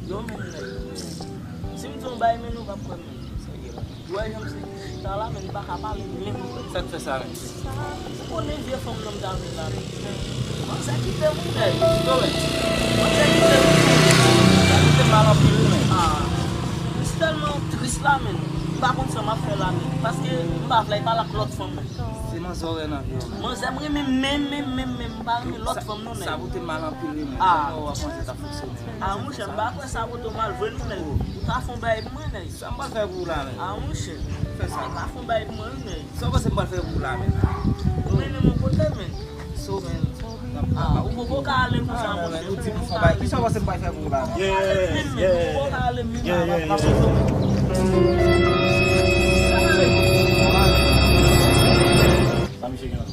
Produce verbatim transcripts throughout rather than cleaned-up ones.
Yo, men, nèg. Si m di yon bagay, men, nou p ap kwè, men. Ou wè jan m se chita la, men, m pa ka pale, men. Sa k fè sa, men? Ou konnen vye fanm nan m ta vle la, men. Manzè kite m, wi, nèg. Yo, men. Manzè kite m, wi, nèg. Sa kite m mal anpil, wi, men. Ah. M tèlman tris la, men. M pa konn sa m ap fè la, men. Paske m pa vle pale ak lòt fanm, men. Se manzè w wè nan vi w, men. Manzè m renmen, men, men, men, men, m pa renmen lòt fanm, non, nèg. Sa pote m mal anpil, wi, men. Ah. Kòman w ap panse sa fonksyone? Ah, monchè, m pa kwè sa pote w mal vre, non, nèg. Ou ta fè yon bagay pou mwen, nèg. Sa m pral fè pou ou la, men? Ah, monchè. Fè sa. Ou ta fè yon bagay pou mwen, wi, nèg. Sa w panse m pral fè pou ou la, men? Ou mennen m yon kote, men. So, men. Ah, ou poko ka ale konsa, monchè. Ou di m fè bagay. Kisa w panse m pral fè pou ou la? Yeah, yeah, yeah. Ou poko ka ale, men. Yeah, yeah, yeah. Sa misye gen la?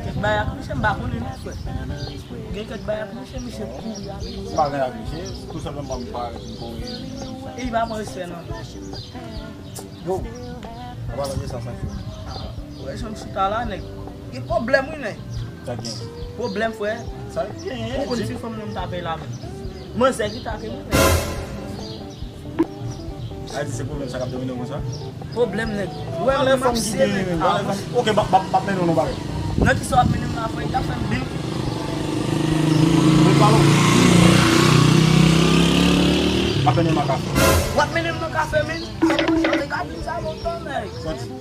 Kèk bagay ak misye, m pa konnen non, frè. Gen kèk bagay ak misye, misye kouri ale. M pa gen ak misye, tou senpleman m pa konnen. E li pa pran respè non. Yo, apa la sa sa fè? Wè jan m chita la, nèg. Gen pwoblèm, wi, nèg. Sa gen. Pwoblèm, frè. Sa gen. Ou konn ti fanm nan m t ap la, men. Manzè ki take mwen, nèg. A di se pwoblèm sa k ap domine w konsa? Pwoblèm, nèg. Ou wè, men, m ap sere. Ah, ok, m ap, m ap, m ap mennen w nan bagay. Nan kisa w ap mennen m la, frè? Li t ap fè m bil. Mwen pale w. M ap mennen w nan kafe. W ap mennen m nan kafe, men? Ou te ka di m sa lontan, nèg.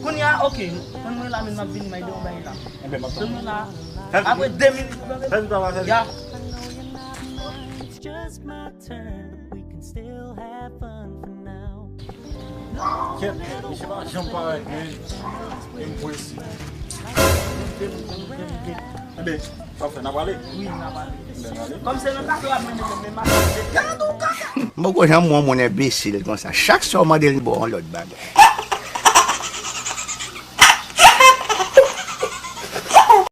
Kounye a, ok. Tann mwen la, men, m ap vini, m ap di w yon bagay la. Enben, m ap tann. Tann mwen la. Apre de minit, ou tande? Fè vit, fè vit. Ya. It's just my turn, but we can still have fun for now. Kèt, men, misye pa janm parèt, men. E m prese. Enben, sa fè, n a prale? Wi, n a prale. Enben, n ale. Kòm se nan kafe w ap mennen mwen, men m ap gade ou kaka. M poko janm wè yon moun enbesil konsa. Chak sa w mande l, li ba w yon lòt bagay.